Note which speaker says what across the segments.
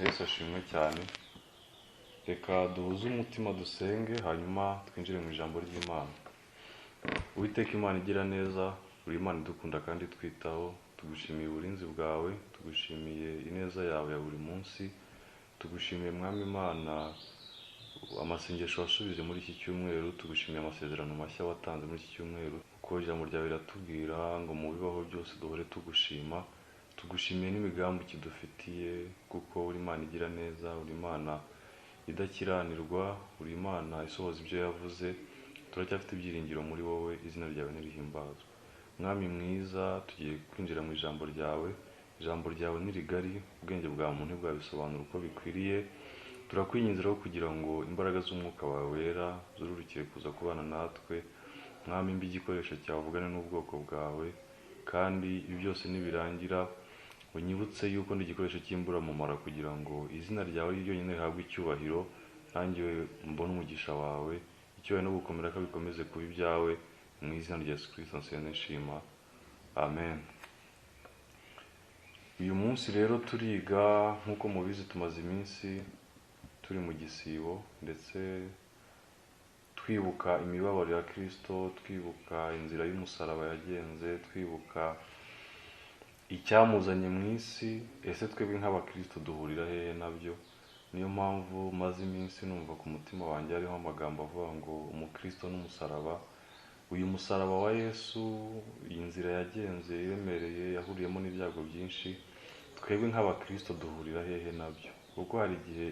Speaker 1: Yesu ashimwe cyane. Reka duhuze umutima dusenge, hanyuma twinjire mu ijambo ry'Imana. Uwiteka Imana igira neza, uri Imana idukunda kandi itwitaho, tugushimiye uburinzi bwawe, tugushimiye ineza yawe ya buri munsi, tugushimiye Mwami Imana amasengesho wasubije muri iki cyumweru, tugushimiye amasezerano mashya watanze muri iki cyumweru, kuko ijambo ryawe riratubwira ngo mu bibaho byose duhore tugushima. Tugushimiye n'imigambi ukidufitiye, kuko uri Imana igira neza, uri Imana idakiranirwa, uri Imana isohoza ibyo yavuze. Turacyafite ibyiringiro muri wowe, izina ryawe nirihimbazwe. Mwami mwiza, tugiye kwinjira mu ijambo ryawe. Ijambo ryawe ni rigari, ubwenge bwa muntu ntibwabisobanura uko bikwiriye. Turakwinginze rero kugira ngo imbaraga z'umwuka wawe wera zururukire kuza kubana natwe. Mwami, mbe igikoresho cyawe, uvugane n'ubwoko bwawe, kandi ibi byose nibirangira unyibutse yuko ndi igikoresho cy'imburamumaro, kugira ngo izina ryawe ryonyine rihabwe icyubahiro, nanjye mbone umugisha wawe. Icyubahiro no gukomera ko bikomeze kuba ibyawe, mu izina rya Yesu Kristo nsenga nshima, amen. Uyu munsi rero turiga, nk'uko mubizi tumaze iminsi turi mu gisibo, ndetse twibuka imibabaro ya Kristo, twibuka inzira y'umusaraba yagenze, twibuka icyamuzanye mu isi. Ese twebwe nk'abakristo duhurira hehe nabyo? Niyo mpamvu maze iminsi numva ku mutima wanjye hariho amagambo avuga ngo umukristo n'umusaraba. Uyu musaraba wa Yesu, iyi nzira yagenze iremereye, yahuriyemo n'ibyago byinshi, twebwe nk'abakristo duhurira hehe nabyo? Kuko hari igihe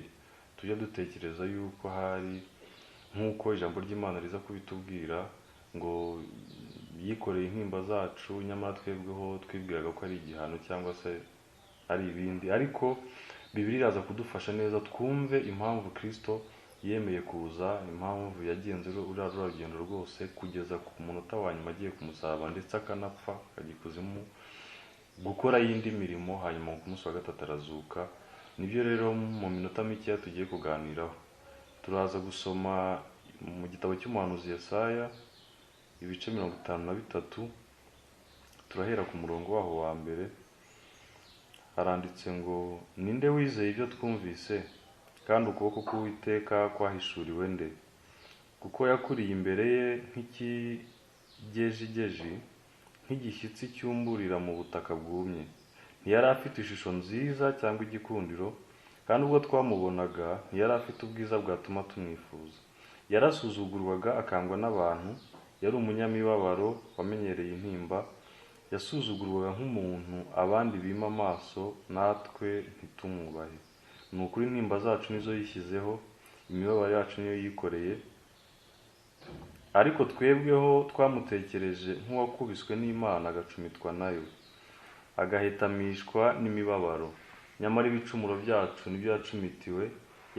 Speaker 1: tujya dutekereza yuko hari, nk'uko ijambo ry'Imana riza kubitubwira ngo yikoreye intimba zacu, nyamara twebweho twibwiraga ko ari igihano cyangwa se ari ibindi. Ariko Bibiliya iraza kudufasha neza twumve impamvu Kristo yemeye kuza, impamvu yagenze ruriya rugendo rwose kugeza ku munota wa nyuma agiye ku musaraba, ndetse akanapfa akajya ikuzimu gukora y'indi mirimo, hanyuma ku munsi wa gatatu arazuka. Nibyo rero mu minota mikeya tugiye kuganiraho. Turaza gusoma mu gitabo cy'umuhanuzi Yesaya ibice 53, turahera ku murongo waho wa mbere. Haranditse ngo: ninde wizeye ibyo twumvise, kandi ukuboko k'Uwiteka kwahishuriwe nde? Kuko yakuriye imbere ye nk'ikigejigeji, nk'igishyitsi cyumburira mu butaka bwumye. Ntiyari afite ishusho nziza cyangwa igikundiro, kandi ubwo twamubonaga ntiyari afite ubwiza bwatuma tumwifuza. Yarasuzugurwaga akangwa n'abantu, yari umunyamibabaro wamenyereye intimba, yasuzugurwaga nk'umuntu abandi bima amaso, natwe ntitumwubahe. Ni ukuri intimba zacu nizo yishyizeho, imibabaro yacu niyo yikoreye, ariko twebweho twamutekereje nk'uwakubiswe n'Imana agacumitwa nayo, agahetamishwa n'imibabaro. Nyamara ibicumuro byacu nibyo yacumitiwe,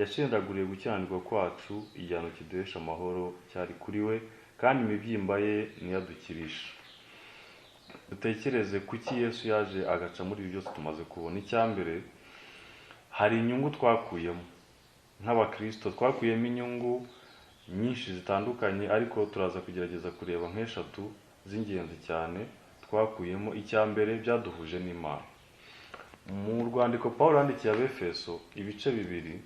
Speaker 1: yashendaguriye gukiranirwa kwacu, igihano kiduhesha amahoro cyari kuri we, kandi imibyimba ye niyo adukirisha. Dutekereze kuki Yesu yaje agaca muri ibi byose tumaze kubona. Icya mbere, hari inyungu twakuyemo nk'abakristo, twakuyemo inyungu nyinshi zitandukanye, ariko turaza kugerageza kureba nk'eshatu z'ingenzi cyane twakuyemo. Icya mbere, byaduhuje n'Imana. Mu rwandiko Pawulo yandikiye Abefeso ibice 2,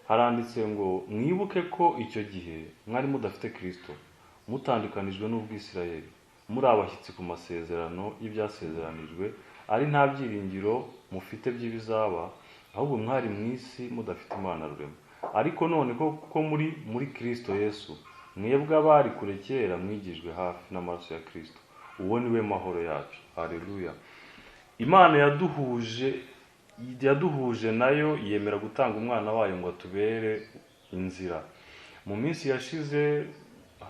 Speaker 1: haranditse ngo mwibuke ko icyo gihe mwari mudafite Kristo, mutandukanijwe n'ubwisirayeli, muri abashyitsi ku masezerano y'ibyasezeranijwe, ari nta byiringiro mufite by'ibizaba, ahubwo mwari mu isi mudafite Imana rurema. Ariko none ko muri Kristo Yesu, mwebwe abari kure kera mwigijwe hafi n'amaraso ya Kristo. Uwo ni we mahoro yacu. Haleluya. Imana yaduhuje nayo, yemera gutanga umwana wayo ngo atubere inzira. Mu minsi yashize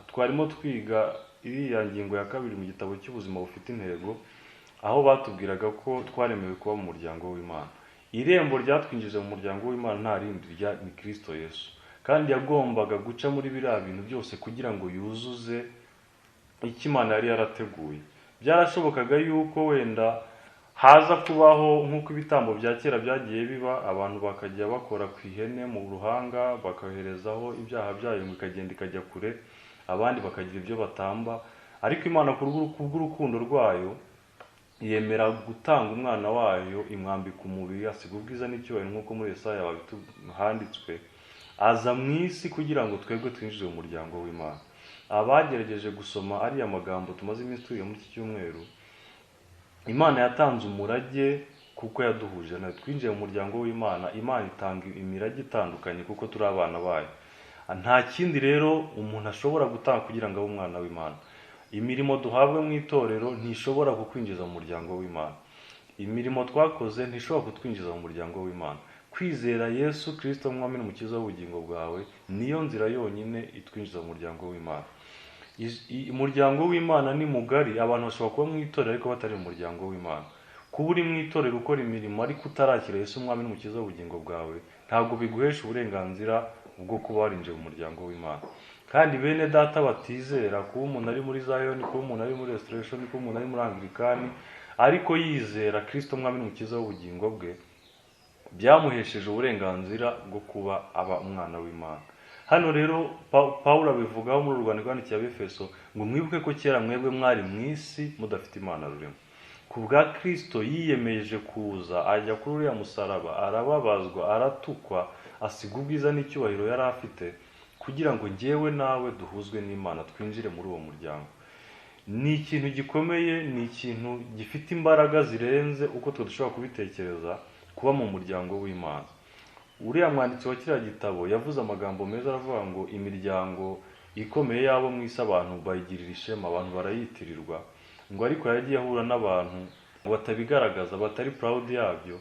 Speaker 1: twarimo twiga iriya ngingo ya kabiri mu gitabo cy'ubuzima bufite intego, aho batubwiraga ko twaremewe kuba mu muryango w'Imana. Irembo ryatwinjije mu muryango w'Imana nta rindi, ni Kristo Yesu. Kandi yagombaga guca muri biriya bintu byose kugira ngo yuzuze icyo Imana yari yarateguye. Byarashobokaga yuko wenda haza kubaho nk'uko ibitambo bya kera byagiye biba, abantu bakajya bakora ku ihene mu ruhanga, bakaherezaho ibyaha byayo ngo ikagenda ikajya kure, abandi bakagira ibyo batamba. Ariko Imana kubw'urukundo rwayo yemera gutanga umwana wayo, imwambika umubiri, asiga ubwiza n'icyubahiro nk'uko muri Yesaya handitswe, aza mu isi kugira ngo twebwe twinjire mu muryango w'Imana. Abagerageje gusoma ariya magambo tumaze iminsi twiga muri iki cyumweru, Imana yatanze umurage kuko yaduhuje nayo, twinjiye mu muryango w'Imana. Imana itanga imirage itandukanye kuko turi abana bayo. Nta kindi rero umuntu ashobora gutanga kugira ngo abe umwana w'Imana. Imirimo duhabwa mu itorero ntishobora kukwinjiza mu muryango w'Imana. Imirimo twakoze ntishobora kutwinjiza mu muryango w'Imana. Kwizera Yesu Kristo nk'Umwami n'Umukiza w'ubugingo bwawe niyo nzira yonyine itwinjiza mu muryango w'Imana. Umuryango w'Imana ni mugari, abantu bashobora kuba mu itorero ariko batari mu muryango w'Imana. Kuba uri mu itorero ukora imirimo ariko utarakira Yesu Umwami n'Umukiza w'ubugingo bwawe, ntabwo biguhesha uburenganzira bwo kuba warinjiye mu muryango w'Imana. Kandi bene data batizera, kuba umuntu ari muri Zion, kuba umuntu ari muri Restoration, kuba umuntu ari muri Anglican, ariko yizera Kristo Umwami n'Umukiza w'ubugingo bwe, byamuhesheje uburenganzira bwo kuba aba umwana w'Imana. Hano rero Pawulo abivugaho muri urwandiko yandikiye Abefeso ngo mwibuke ko kera mwebwe mwari mu isi mudafite Imana rurema. Ku bwa Kristo yiyemeje kuza ajya kuri uriya musaraba, arababazwa, aratukwa, asiga ubwiza n'icyubahiro yari afite kugira ngo njyewe nawe duhuzwe n'Imana, twinjire muri uwo muryango. Ni ikintu gikomeye, ni ikintu gifite imbaraga zirenze uko twe dushobora kubitekereza, kuba mu muryango w'Imana. Uriya mwanditsi wa kiriya gitabo yavuze amagambo meza, aravuga ngo imiryango ikomeye y'abo mu isi abantu bayigirira ishema, abantu barayitirirwa, ngo ariko yagiye ahura n'abantu batabigaragaza, batari proud yabyo,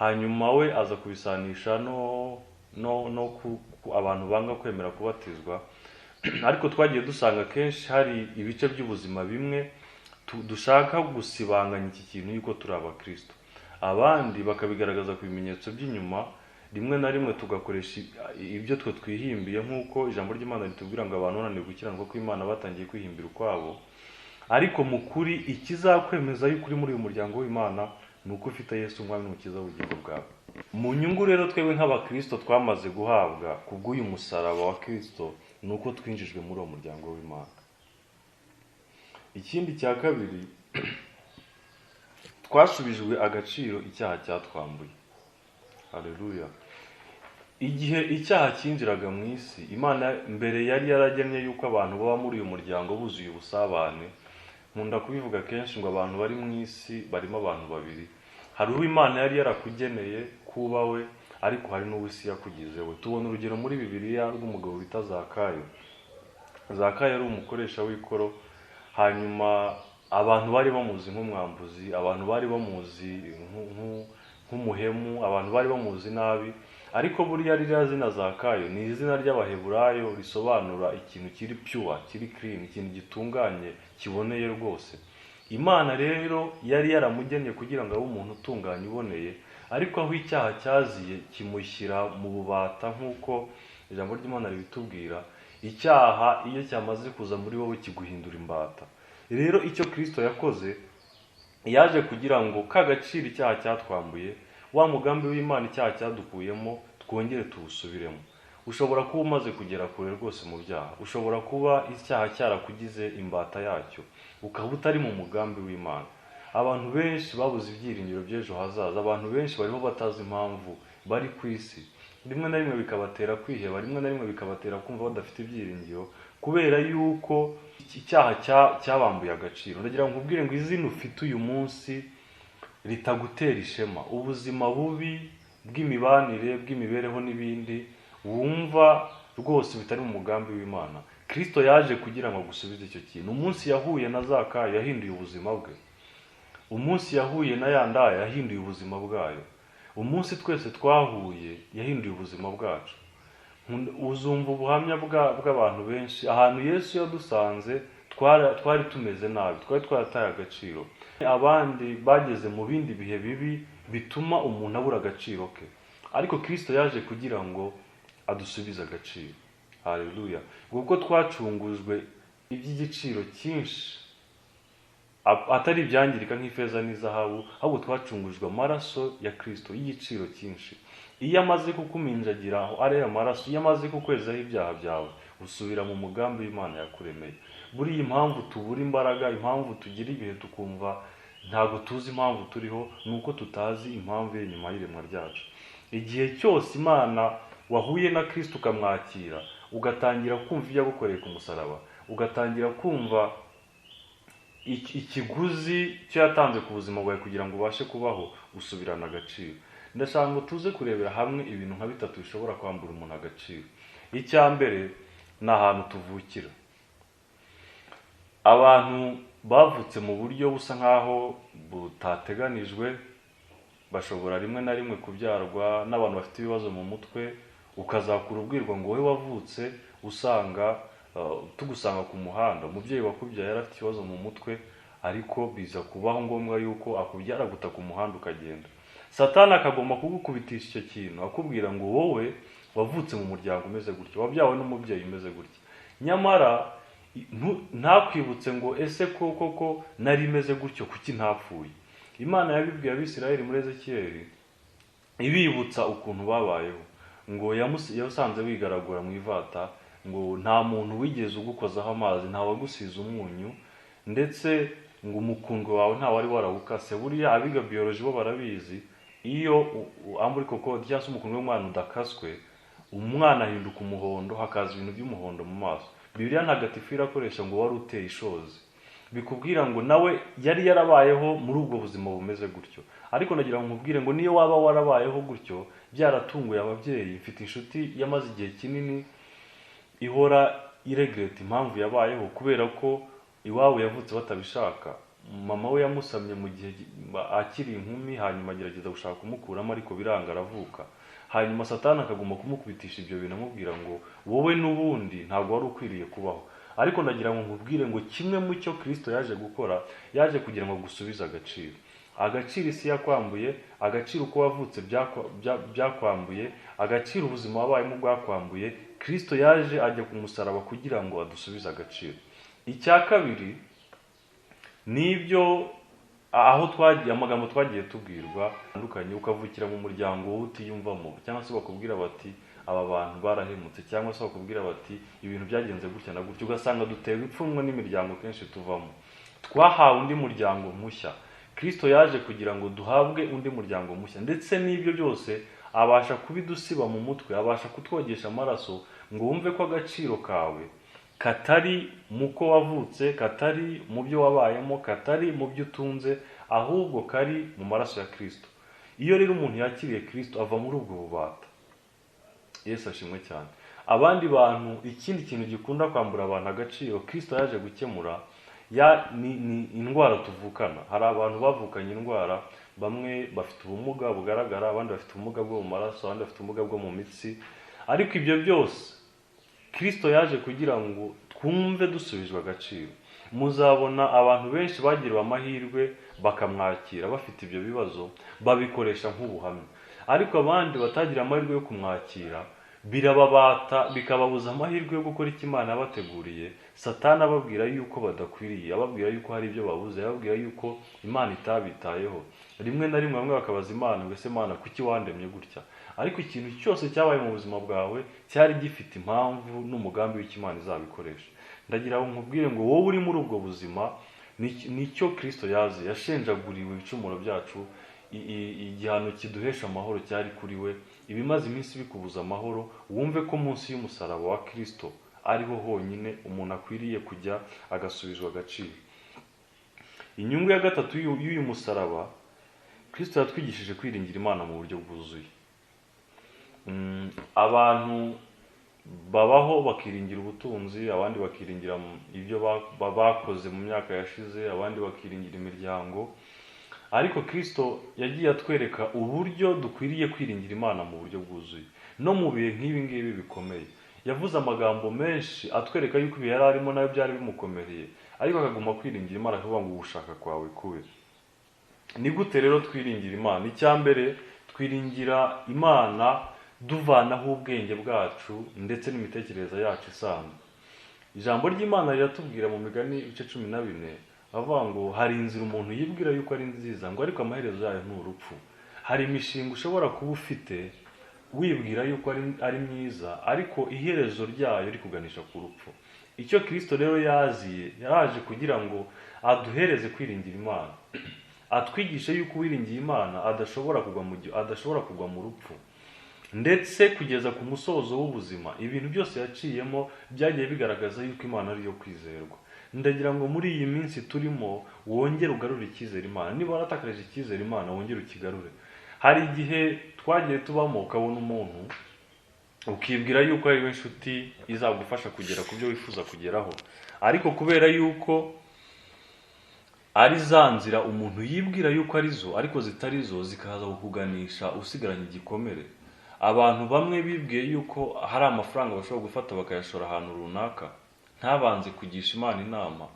Speaker 1: hanyuma we aza kubisanisha no abantu banga kwemera kubatizwa. Ariko twagiye dusanga kenshi hari ibice by'ubuzima bimwe dushaka gusibanganya iki kintu yuko turi abakristo, abandi bakabigaragaza ku bimenyetso by'inyuma, rimwe na rimwe tugakoresha ibyo twe twihimbiye, nk'uko ijambo ry'Imana ritubwira ngo abantu bananiwe gukiranuka kw'Imana batangiye kwihimbira ukwabo. Ariko mu kuri ikizakwemeza yuko uri muri uyu muryango w'Imana ni uko ufite Yesu Umwami n'Umukiza w'ubugingo bwawe. Mu nyungu rero twebwe nk'abakristo twamaze guhabwa kubw'uyu musaraba wa Kristo, ni uko twinjijwe muri uwo muryango w'Imana. Ikindi cya kabiri, twasubijwe agaciro icyaha cyatwambuye. Haleluya. Igihe icyaha cyinjiraga mu isi, Imana mbere yari yaragennye yuko abantu baba muri uyu muryango buzuye ubusabane. Nkunda kubivuga kenshi ngo abantu bari mu isi barimo abantu babiri. Hari uwo Imana yari yarakugeneye kuba we, ariko hari n'uwo isi yakugize we. Tubona urugero muri Bibiliya rw'umugabo bita Zakayo. Zakayo yari umukoresha w'ikoro, hanyuma abantu bari bamuzi nk'umwambuzi, abantu bari bamuzi nk'umuhemu, abantu bari bamuzi nabi. Ariko buriya ririya zina Zakayo ni izina ry'Abaheburayo risobanura ikintu kiri pure, kiri clean, ikintu gitunganye, kiboneye rwose. Imana rero yari yaramugennye kugira ngo abe umuntu utunganye uboneye, ariko aho icyaha cyaziye kimushyira mu bubata, nk'uko ijambo ry'Imana ribitubwira. Icyaha iyo cyamaze kuza muri wowe kiguhindura imbata. Rero icyo Kristo yakoze, yaje kugira ngo ka gaciro icyaha cyatwambuye, wa mugambi w'Imana icyaha cyadukuyemo, twongere tuwusubiremo. Ushobora kuba umaze kugera kure rwose mu byaha, ushobora kuba icyaha cyarakugize imbata yacyo, ukaba utari mu mugambi w'Imana. Abantu benshi babuze ibyiringiro by'ejo hazaza, abantu benshi barimo batazi impamvu bari ku isi, rimwe na rimwe bikabatera kwiheba, rimwe na rimwe bikabatera kumva badafite ibyiringiro, kubera yuko icyaha cyabambuye agaciro. Ndagira ngo nkubwire ngo izina ufite uyu munsi ritagutera ishema, ubuzima bubi bw'imibanire, bw'imibereho n'ibindi wumva rwose bitari mu mugambi w'Imana, Kristo yaje kugira ngo agusubize icyo kintu. Umunsi yahuye na Zakayo yahinduye ubuzima bwe, umunsi yahuye na ya ndaya yahinduye ubuzima bwayo, umunsi twese twahuye yahinduye ubuzima bwacu. Uzumva ubuhamya bw'abantu benshi, ahantu Yesu yadusanze twari tumeze nabi, twari twarataye agaciro. Abandi bageze mu bindi bihe bibi bituma umuntu abura agaciro ke, ariko Kristo yaje kugira ngo adusubize agaciro. Haleluya. Kuko twacungujwe iby'igiciro cyinshi, atari ibyangirika nk'ifeza n'izahabu, ahubwo twacungujwe amaraso ya Kristo y'igiciro cyinshi. Iyo amaze kukuminjagira aho ari amaraso, iyo amaze kukwezaho ibyaha byawe, usubira mu mugambi w'Imana yakuremeye. Buriya impamvu tubura imbaraga, impamvu tugira ibihe tukumva Ntabwo tuzi impamvu turiho, ni uko tutazi impamvu iri inyuma y'iremwa ryacu. Igihe cyose Imana wahuye na Kristo ukamwakira, ugatangira kumva ibyo yagukoreye ku musaraba, ugatangira kumva ikiguzi cyo yatanze ku buzima bwawe kugira ngo ubashe kubaho, usubirana agaciro. Ndashaka ngo tuze kurebera hamwe ibintu nka bitatu bishobora kwambura umuntu agaciro. Icya mbere ni ahantu tuvukira. Abantu bavutse mu buryo busa nk'aho butateganijwe, bashobora rimwe na rimwe kubyarwa n'abantu bafite ibibazo mu mutwe, ukazakura ubwirwa ngo wowe wavutse usanga tugusanga ku muhanda, umubyeyi wakubyaye yari afite ikibazo mu mutwe, ariko biza kubaho ngombwa yuko akubyara guta ku muhanda ukagenda. Satani akagomba kugukubitisha icyo kintu, akubwira ngo wowe wavutse mu muryango umeze gutya, wabyawe n'umubyeyi umeze gutya. Nyamara ntakwibutse ngo ese koko ko nari meze gutyo, kuki ntapfuye? Imana yabibwiye Abisirayeli muri Ezekiyeli, ibibutsa ukuntu babayeho, ngo yasanze wigaragura mu ivata, ngo nta muntu wigeze ugukozaho amazi, nta wagusize umunyu, ndetse ngo umukundwe wawe nta wari warawukase. Buriya abiga biyoloji bo barabizi, iyo umbilical cord cyangwa se umukundwe w'umwana udakaswe, umwana ahinduka umuhondo, hakaza ibintu by'umuhondo mu maso. Bibiliya ntagatifu irakoresha ngo wari uteye ishozi, bikubwira ngo nawe yari yarabayeho muri ubwo buzima bumeze gutyo. Ariko nagira ngo nkubwire ngo niyo waba warabayeho gutyo, byaratunguye ababyeyi. Mfite inshuti yamaze igihe kinini ihora iregreta impamvu yabayeho, kubera ko iwabo yavutse batabishaka. Mama we yamusamye mu gihe akiri inkumi, hanyuma agerageza gushaka kumukuramo ariko biranga, aravuka. Hanyuma Satani akaguma kumukubitisha ibyo bintu, amubwira ngo wowe n'ubundi ntabwo wari ukwiriye kubaho. Ariko ndagira ngo nkubwire ngo kimwe mu cyo Kristo yaje gukora, yaje kugira ngo agusubize agaciro. Agaciro isi yakwambuye, agaciro uko wavutse byakwambuye, agaciro ubuzima wabayemo bwakwambuye, Kristo yaje ajya ku musaraba kugira ngo adusubize agaciro. Icya kabiri nibyo aho twagiye, amagambo twagiye tubwirwa atandukanye, ukavukira mu muryango wowe utiyumvamo, cyangwa se bakubwira bati aba bantu barahemutse, cyangwa se bakubwira bati ibintu byagenze gutya na gutya, ugasanga dutewe ipfunwe n'imiryango kenshi tuvamo. Twahawe undi muryango mushya. Kristo yaje kugira ngo duhabwe undi muryango mushya, ndetse n'ibyo byose abasha kubidusiba mu mutwe, abasha kutwogesha amaraso ngo wumve ko agaciro kawe katari mu ko wavutse, katari mu byo wabayemo, katari mu byo utunze, ahubwo kari mu maraso ya Kristo. Iyo rero umuntu yakiriye Kristo ava muri ubwo bubata. Yesu ashimwe cyane. Abandi bantu, ikindi kintu gikunda kwambura abantu agaciro Kristo yaje gukemura ni indwara tuvukana. Hari abantu bavukanye indwara, bamwe bafite ubumuga bugaragara, abandi bafite ubumuga bwo mu maraso, abandi bafite ubumuga bwo mu mitsi. Ariko ibyo byose Kristo yaje kugira ngo twumve dusubijwe agaciro. Muzabona abantu benshi bagiriwe amahirwe bakamwakira bafite ibyo bibazo, babikoresha nk'ubuhamya. Ariko abandi batagira amahirwe yo kumwakira, birababata, bikababuza amahirwe yo gukora icyo Imana yabateguriye. Satani ababwira yuko badakwiriye, ababwira yuko hari ibyo babuze, ababwira yuko Imana itabitayeho. Rimwe na rimwe bamwe bakabaza Imana ngo ese Imana kuki wandemye gutya? Ariko ikintu cyose cyabaye mu buzima bwawe cyari gifite impamvu n'umugambi w'icyo Imana izabikoresha. Ndagira ngo nkubwire ngo wowe uri muri ubwo buzima, nicyo Kristo yazi, yashenjaguriwe ibicumuro byacu, igihano kiduhesha amahoro cyari kuri we. Ibimaze iminsi bikubuza amahoro, wumve ko munsi y'umusaraba wa Kristo ariho honyine umuntu akwiriye kujya agasubizwa agaciro. Inyungu ya gatatu y'uyu musaraba, Kristo yatwigishije kwiringira Imana mu buryo bwuzuye. Abantu babaho bakiringira ubutunzi, abandi bakiringira ibyo bakoze mu myaka yashize, abandi bakiringira imiryango. Ariko Kristo yagiye atwereka uburyo dukwiriye kwiringira Imana mu buryo bwuzuye, no mu bihe nk'ibi ngibi bikomeye. Yavuze amagambo menshi atwereka yuko ibihe yari arimo nayo byari bimukomereye, ariko akaguma kwiringira Imana akavuga ngo ugushaka kwawe kube. Ni gute rero twiringira Imana? Icya mbere, twiringira Imana duvanaho ubwenge bwacu ndetse n'imitekerereze yacu isanzwe. Ijambo ry'Imana riratubwira mu migani ibice 14, avuga ngo hari inzira umuntu yibwira yuko ari nziza, ngo ariko amaherezo yayo ni urupfu. Hari imishinga ushobora kuba ufite wibwira yuko ari myiza, ariko iherezo ryayo rikuganisha ku rupfu. Icyo Kristo rero yaziye, yaraje kugira ngo aduhereze kwiringira Imana. Atwigishe yuko uwiringiye Imana adashobora kugwa mu rupfu, ndetse kugeza ku musozo w'ubuzima ibintu byose yaciyemo byagiye bigaragaza yuko Imana ariyo kwizerwa. Ndagira ngo muri iyi minsi turimo wongere ugarure icyizere Imana. Niba waratakarije icyizere Imana, wongere ukigarure. Hari igihe twagiye tubamo ukabona umuntu ukibwira yuko ari we inshuti izagufasha kugera ku byo wifuza kugeraho, ariko kubera yuko ari za nzira umuntu yibwira yuko ari zo ariko zitari zo, zikaza kukuganisha usigaranye igikomere. Abantu bamwe bibwiye yuko hari amafaranga bashobora gufata bakayashora ahantu runaka, ntabanze kugisha Imana inama,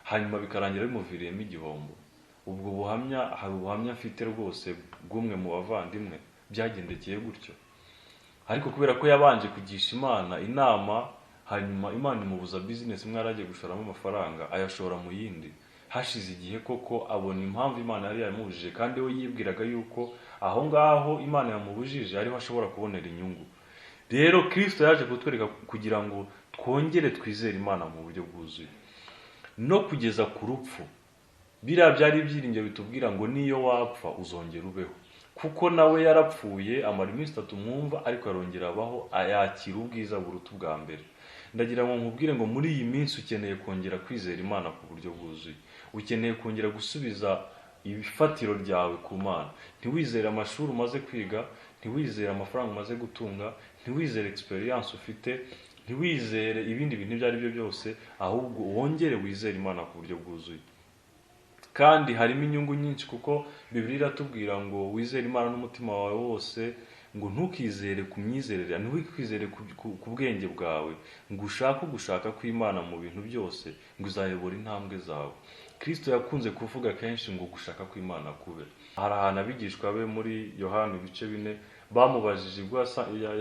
Speaker 1: hanyuma bikarangira bimuviriyemo igihombo. Ubwo buhamya, hari ubuhamya mfite rwose bw'umwe mu bavandimwe byagendekeye gutyo, ariko kubera ko yabanje kugisha Imana inama, hanyuma Imana imubuza business imwe yari agiye gushoramo amafaranga, ayashora mu yindi. Hashize igihe koko abona impamvu Imana yari yamubujije, kandi we yibwiraga yuko aho ngaho Imana yamubujije ariho ashobora kubonera inyungu. Rero Kristo yaje kutwereka kugira ngo twongere twizere Imana mu buryo bwuzuye no kugeza ku rupfu. Biriya byari ibyiringiro bitubwira ngo niyo wapfa uzongera ubeho, kuko nawe yarapfuye amara iminsi 3 mwumva, ariko arongera abaho, ayakira ubwiza buruta ubwa mbere. Ndagira ngo nkubwire ngo muri iyi minsi ukeneye kongera kwizera Imana ku buryo bwuzuye, ukeneye kongera gusubiza ibifatiro ryawe ku Mana. Ntiwizere amashuri umaze kwiga, ntiwizere amafaranga umaze gutunga, ntiwizere experience ufite, ntiwizere ibindi bintu ibyo ari byo byose, ahubwo wongere wizere Imana ku buryo bwuzuye. Kandi harimo inyungu nyinshi, kuko Bibiliya iratubwira ngo wizere Imana n'umutima wawe wose, ngo ntukizere ku myizerere, ntiwizere ku bwenge bwawe, ngo ushake ugushaka kw'Imana mu bintu byose, ngo uzayobora intambwe zawe. Kristo yakunze kuvuga kenshi ngo gushaka kw'Imana kube. Hari ahantu abigishwa be muri Yohana ibice 4 bamubajije ubwo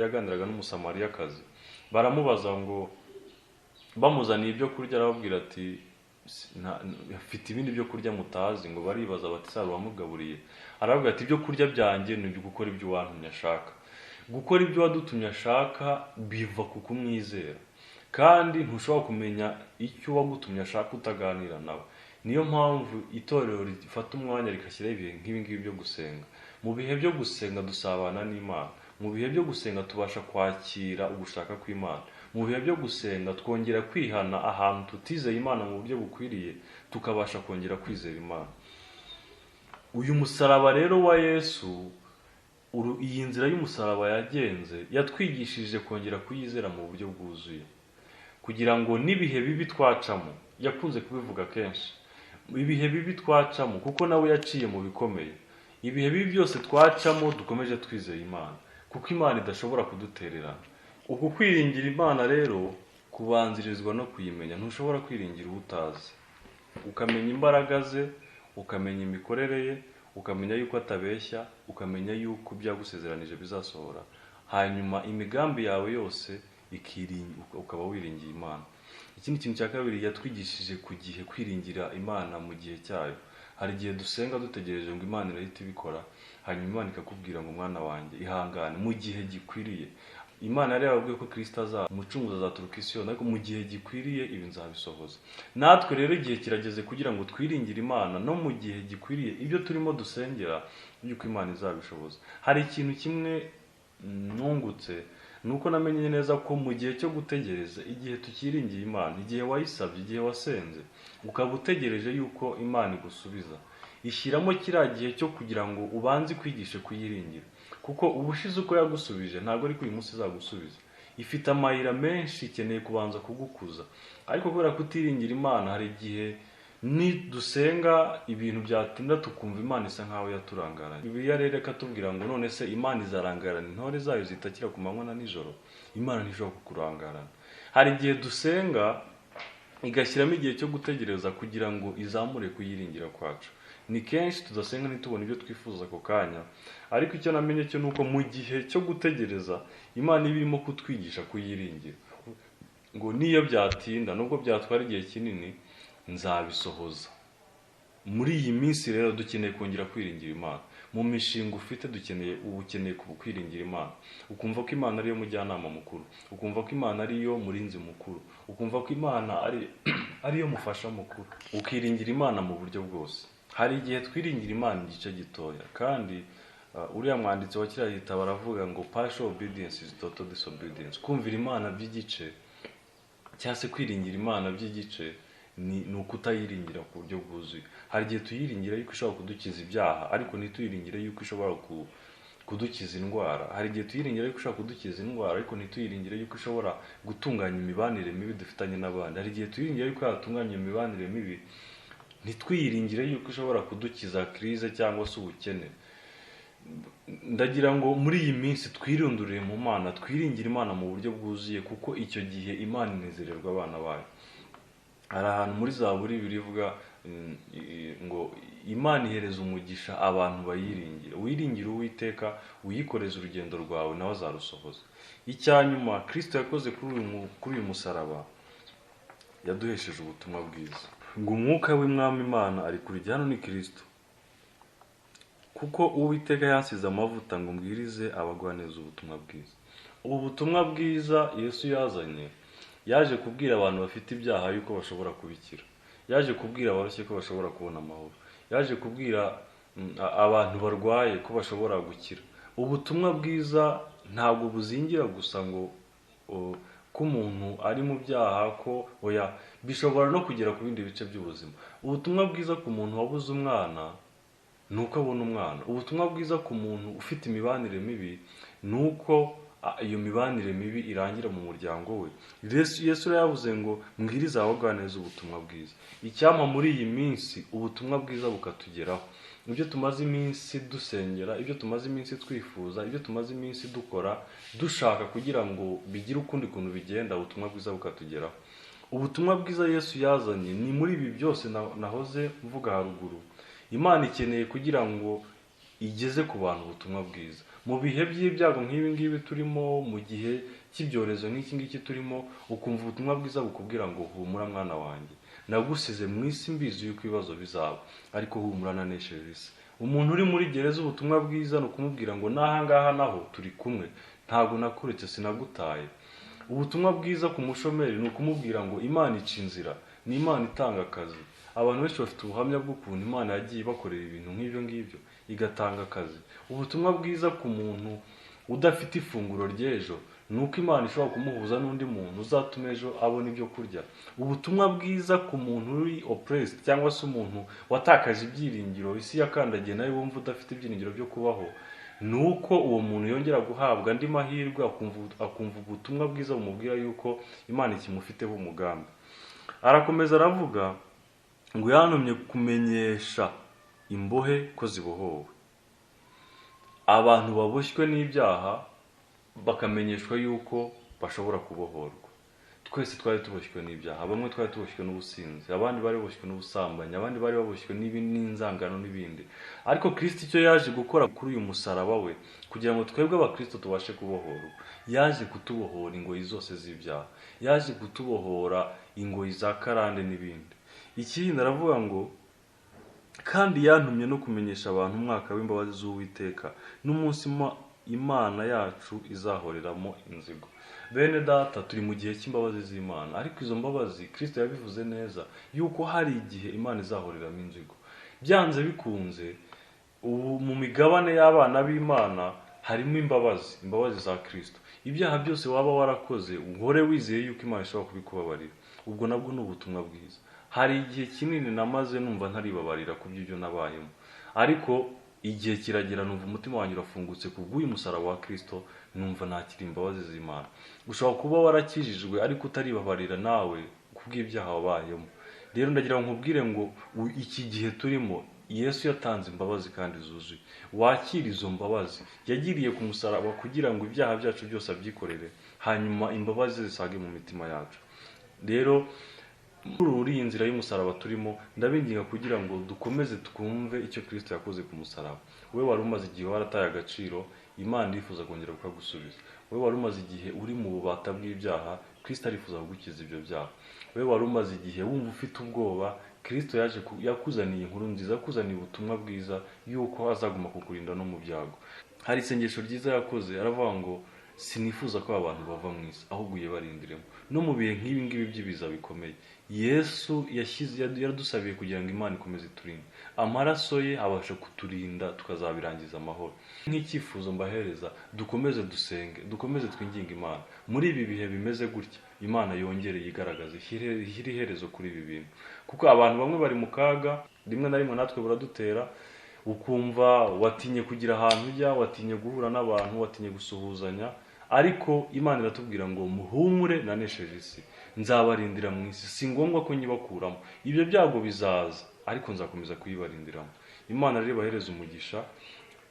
Speaker 1: yaganiraga n'Umusamariyakazi, baramubaza ngo bamuzaniye ibyo kurya, arababwira ati mfite ibindi byo kurya mutazi. Ngo baribaza bati saro wamugaburiye? Arababwira ati ibyo kurya byanjye ni ibyo gukora ibyo uwantumye ashaka. Gukora ibyo wadutumye ashaka biva ku kumwizera, kandi ntushobora kumenya icyo uwagutumye ashaka utaganira nawe. Niyo mpamvu itorero rifata umwanya rigashyiraho ibihe nk'ibi ngibi byo gusenga. Mu bihe byo gusenga dusabana n'Imana, mu bihe byo gusenga tubasha kwakira ugushaka kw'Imana, mu bihe byo gusenga twongera kwihana ahantu tutizeye Imana mu buryo bukwiriye, tukabasha kongera kwizera Imana. Uyu musaraba rero wa Yesu, iyi nzira y'umusaraba yagenze, yatwigishije kongera kuyizera mu buryo bwuzuye, kugira ngo n'ibihe bibi twacamo, yakunze kubivuga kenshi, ibihe bibi twacamo, kuko nawe yaciye mu bikomeye, ibihe bibi byose twacamo dukomeje twizeye Imana, kuko Imana idashobora kudutererana. Uku kwiringira Imana rero kubanzirizwa no kuyimenya. Ntushobora kwiringira uwo utazi, ukamenya imbaraga ze, ukamenya imikorere ye, ukamenya yuko atabeshya, ukamenya yuko ibyagusezeranije bizasohora, hanyuma imigambi yawe yose ukaba wiringiye Imana. Ikindi kintu cya kabiri yatwigishije ku gihe, kwiringira Imana mu gihe cyayo. Hari igihe dusenga dutegereje ngo Imana irahita ibikora, hanyuma Imana ikakubwira ngo mwana wanjye ihangane mu gihe gikwiriye. Imana yari yarababwiye ko Kristo azaza, umucunguzi azaturuka i Siyoni, ariko mu gihe gikwiriye ibi nzabisohoza. Natwe rero igihe kirageze kugira ngo twiringire Imana no mu gihe gikwiriye ibyo turimo dusengera yuko Imana izabishoboza. Hari ikintu kimwe nungutse, nuko namenye neza ko mu gihe cyo gutegereza, igihe tukiringiye Imana, igihe wayisabye, igihe wasenze, ukaba utegereje yuko Imana igusubiza, ishyiramo kiriya gihe cyo kugira ngo ubanze kwigishe kuyiringira, kuko ubushize uko yagusubije ntabwo ariko uyu munsi izagusubiza. Ifite amayira menshi, ikeneye kubanza kugukuza, ariko kubera kutiringira Imana, hari igihe nidusenga ibintu byatinda tukumva Imana isa nkaho yaturangaranye. Bibiliya rero ikatubwira ngo none se Imana izarangarana intore zayo zitakira ku manywa na nijoro? Imana ntishobora kukurangarana. Hari igihe dusenga igashyiramo igihe cyo gutegereza kugira ngo izamure kuyiringira kwacu. Ni kenshi tudasenga ntitubone ibyo twifuza ako kanya, ariko icyo namenye cyo nuko mu gihe cyo gutegereza Imana iba irimo kutwigisha kuyiringira, ngo niyo byatinda nubwo byatwara igihe kinini nzabisohoza. Muri iyi minsi rero dukeneye kongera kwiringira Imana. Mu mishinga ufite ukeneye kwiringira Imana, ukumva ko Imana ariyo mujyanama mukuru, ukumva ko Imana ariyo murinzi mukuru, ukumva ko Imana ariyo mufasha mukuru, ukiringira Imana mu buryo bwose. Hari igihe twiringira Imana igice gitoya, kandi uriya mwanditsi wa kiriya gitabo aravuga ngo partial obedience is total disobedience. Kumvira Imana by'igice cyangwa se kwiringira Imana by'igice ni ukutayiringira ku buryo bwuzuye. Hari igihe tuyiringira yuko ishobora kudukiza ibyaha, ariko ntituyiringire yuko ishobora kudukiza indwara. Hari igihe tuyiringira yuko ishobora kudukiza indwara, ariko ntituyiringire yuko ishobora gutunganya imibanire mibi dufitanye n'abandi. Hari igihe tuyiringira yuko yatunganya imibanire mibi, ntitwiyiringire yuko ishobora kudukiza crise cyangwa se ubukene. Ndagira ngo muri iyi minsi twirundurire mu Mana, twiringire Imana mu buryo bwuzuye, kuko icyo gihe Imana inezererwa abana bayo. Hari ahantu muri Zaburi birivuga ngo Imana ihereza umugisha abantu bayiringira. Wiringira Uwiteka, uyikoreze urugendo rwawe, nawe azarusohoza. Icya nyuma Kristo yakoze kuri uyu musaraba, yaduhesheje ubutumwa bwiza. Ngo umwuka w'Umwami Imana ari kuri jye, hano ni Kristo, kuko Uwiteka yansize amavuta ngo mbwirize abagwaneza ubutumwa bwiza. Ubu butumwa bwiza Yesu yazanye, yaje kubwira abantu bafite ibyaha yuko bashobora kubikira, yaje kubwira abarushye ko bashobora kubona amahoro, yaje kubwira abantu barwaye ko bashobora gukira. Ubutumwa bwiza ntabwo buzingira gusa ngo ko umuntu ari mu byaha, ko oya, bishobora no kugera ku bindi bice by'ubuzima. Ubutumwa bwiza ku muntu wabuze umwana ni uko abona umwana. Ubutumwa bwiza ku muntu ufite imibanire mibi ni uko iyo mibanire mibi irangira mu muryango we. Yesu yavuze ngo mbwirize abagwaneza ubutumwa bwiza. Icyampa muri iyi minsi ubutumwa bwiza bukatugeraho. Ibyo tumaze iminsi dusengera, ibyo tumaze iminsi twifuza, ibyo tumaze iminsi dukora dushaka kugira ngo bigire ukundi kuntu bigenda, ubutumwa bwiza bukatugeraho. Ubutumwa bwiza Yesu yazanye ni muri ibi byose nahoze mvuga haruguru. Imana ikeneye kugira ngo igeze ku bantu ubutumwa bwiza. Mu bihe by'ibyago nk'ibi ngibi turimo, mu gihe cy'ibyorezo nk'iki ngiki turimo, ukumva ubutumwa bwiza bukubwira ngo humura mwana wanjye, nagusize mu isi mbizi yuko ibibazo bizaba, ariko humura nanesheje isi. Umuntu uri muri gereza, ubutumwa bwiza ni ukumubwira ngo n'aha ngaha naho turi kumwe, ntabwo nakuretse, sinagutaye. Ubutumwa bwiza ku mushomeri ni ukumubwira ngo Imana ica inzira, ni Imana itanga akazi. Abantu benshi bafite ubuhamya bw'ukuntu Imana yagiye ibakorera ibintu nk'ibyo ngibyo, igatanga akazi. Ubutumwa bwiza ku muntu udafite ifunguro ry'ejo ni uko Imana ishobora kumuhuza n'undi muntu uzatuma ejo abona ibyo kurya. Ubutumwa bwiza ku muntu uri oppressed cyangwa se umuntu watakaje ibyiringiro, isi yakandagiye nawe wumva udafite ibyiringiro byo kubaho, ni uko uwo muntu yongera guhabwa andi mahirwe, akumva ubutumwa bwiza bumubwira yuko Imana ikimufiteho umugambi. Arakomeza aravuga ngo yantumye kumenyesha imbohe ko zibohowe. Abantu baboshywe n'ibyaha bakamenyeshwa yuko bashobora kubohorwa. Twese twari tuboshywe n'ibyaha, bamwe twari tuboshywe n'ubusinzi, abandi bari baboshywe n'ubusambanyi, abandi bari baboshywe n'inzangano n'ibindi. Ariko Kristo icyo yaje gukora kuri uyu musaraba we, kugira ngo twebwe abakristo tubashe kubohorwa, yaje kutubohora ingoyi zose z'ibyaha, yaje kutubohora ingoyi za karande n'ibindi. Ikindi aravuga ngo kandi yantumye no kumenyesha abantu umwaka w'imbabazi z'Uwiteka n'umunsi Imana yacu izahoreramo inzigo. Bene data, turi mu gihe cy'imbabazi z'Imana, ariko izo mbabazi Kristo yabivuze neza yuko hari igihe Imana izahoreramo inzigo. Byanze bikunze ubu mu migabane y'abana b'Imana harimo imbabazi, imbabazi za Kristo. Ibyaha byose waba warakoze uhore wizeye yuko Imana ishobora kubikubabarira. Ubwo nabwo ni ubutumwa bwiza. Hari igihe kinini namaze numva ntaribabarira ku by'ibyo nabayemo, ariko igihe kiragera numva umutima wanjye urafungutse ku bw'uyu musaraba wa Kristo, numva nakira imbabazi z'Imana. Ushobora kuba warakijijwe ariko utaribabarira nawe ku bw'ibyaha wabayemo. Rero ndagira ngo nkubwire ngo iki gihe turimo Yesu yatanze imbabazi kandi zuzuye. Wakira izo mbabazi yagiriye ku musaraba kugira ngo ibyaha byacu byose abyikorere, hanyuma imbabazi zisage mu mitima yacu. Rero muri iyi nzira y'umusaraba turimo, ndabinginga kugira ngo dukomeze twumve icyo Kristo yakoze ku musaraba. Wowe wari umaze igihe warataye agaciro, Imana irifuza kongera kukagusubiza. Wowe wari umaze igihe uri mu bubata bw'ibyaha, Kristo arifuza kugukiza ibyo byaha. Wowe wari umaze igihe wumva ufite ubwoba, Kristo yaje yakuzaniye inkuru nziza, yakuzaniye ubutumwa bwiza yuko azaguma kukurinda no mu byago. Hari isengesho ryiza yakoze, aravuga ngo Sinifuza ko aba bantu bava mu isi, ahubwo uyibarindiremo no mu bihe nk'ibi ngibi by'ibiza bikomeye. Yesu yashyize, yaradusabiye kugira ngo Imana ikomeze iturinde, amaraso ye abasha kuturinda tukazabirangiza amahoro. Nk'icyifuzo mbahereza, dukomeze dusenge, dukomeze twinginge Imana muri ibi bihe bimeze gutya. Imana yongere yigaragaze, ishyire iherezo kuri ibi bintu, kuko abantu bamwe bari mu kaga. Rimwe na rimwe natwe buradutera, ukumva watinye kugira ahantu ujya, watinye guhura n'abantu, watinye gusuhuzanya. Ariko Imana iratubwira ngo: "Muhumure, nanesheje isi, nzabarindira mu isi." Si ngombwa ko nyibakuramo. Ibyo byago bizaza, ariko nzakomeza kuyibarindiramo. Imana rero ibahereze umugisha.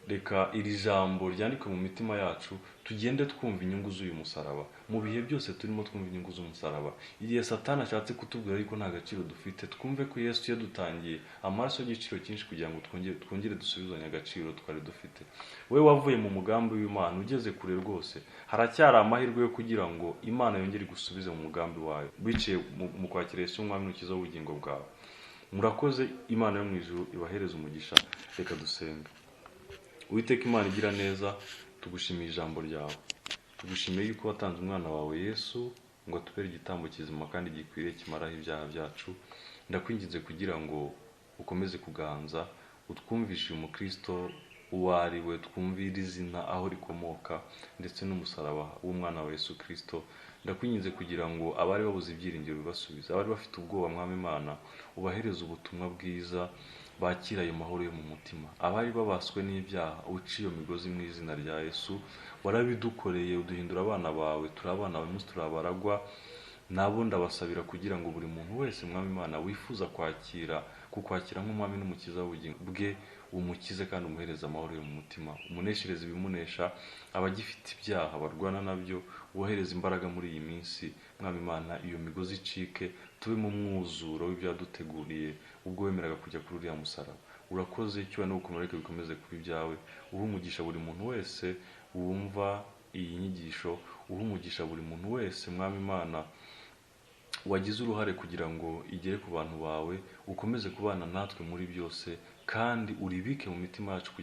Speaker 1: Reka iri jambo ryandikwe mu mitima yacu, tugende twumva inyungu z'uyu musaraba mu bihe byose turimo, twumva inyungu z'umusaraba. Igihe Satani ashatse kutubwira yuko nta gaciro dufite, twumve ko Yesu yadutangiye amaraso y'igiciro cyinshi kugira ngo twongere dusubizanye agaciro twari dufite. Wowe wavuye mu mugambi w'Imana, ugeze kure rwose, haracyari amahirwe yo kugira ngo Imana yongere igusubize mu mugambi wayo biciye mu kwakira Yesu umwami n'Umukiza w'ubugingo bwawe. Murakoze. Imana yo mu ijuru ibahereze umugisha. Reka dusenga. Uwiteka Imana igira neza, tugushimiye ijambo ryawe, tugushimiye yuko watanze umwana wawe Yesu ngo atubere igitambo kizima kandi gikwiriye kimaraho ibyaha byacu. Ndakwinginze kugira ngo ukomeze kuganza, utwumvishe uyu mukristo uwo ari we, twumvire izina aho rikomoka ndetse n'umusaraba w'umwana wa Yesu Kristo. Ndakwinginze kugira ngo abari babuze ibyiringiro bibasubize, abari bafite ubwoba, Mwami Imana, ubahereze ubutumwa bwiza, bakira ayo mahoro yo mu mutima. Abari babaswe n'ibyaha, uca iyo migozi mu izina rya Yesu. Warabidukoreye, uduhindura abana bawe, turi abana bawe munsi, turabaragwa nabo. Ndabasabira kugira ngo buri muntu wese, Mwami Imana, wifuza kwakira kukwakira nk'umwami n'Umukiza w'ubugingo bwe, umukize kandi umuhereze amahoro yo mu mutima, umuneshereze ibimunesha. Abagifite ibyaha barwana nabyo, wohereze imbaraga muri iyi minsi, Mwami Imana, iyo migozi icike, tube mu mwuzuro w'ibyaduteguriye ubwo wemeraga kujya kuri uriya musaraba. Urakoze. Icyubahiro no gukomera reka bikomeze kuba ibyawe. Uhe umugisha buri muntu wese wumva iyi nyigisho, uhe umugisha buri muntu wese, Mwami Imana, wagize uruhare kugira ngo igere ku bantu bawe. Ukomeze kubana natwe muri byose kandi uribike mu mitima yacu.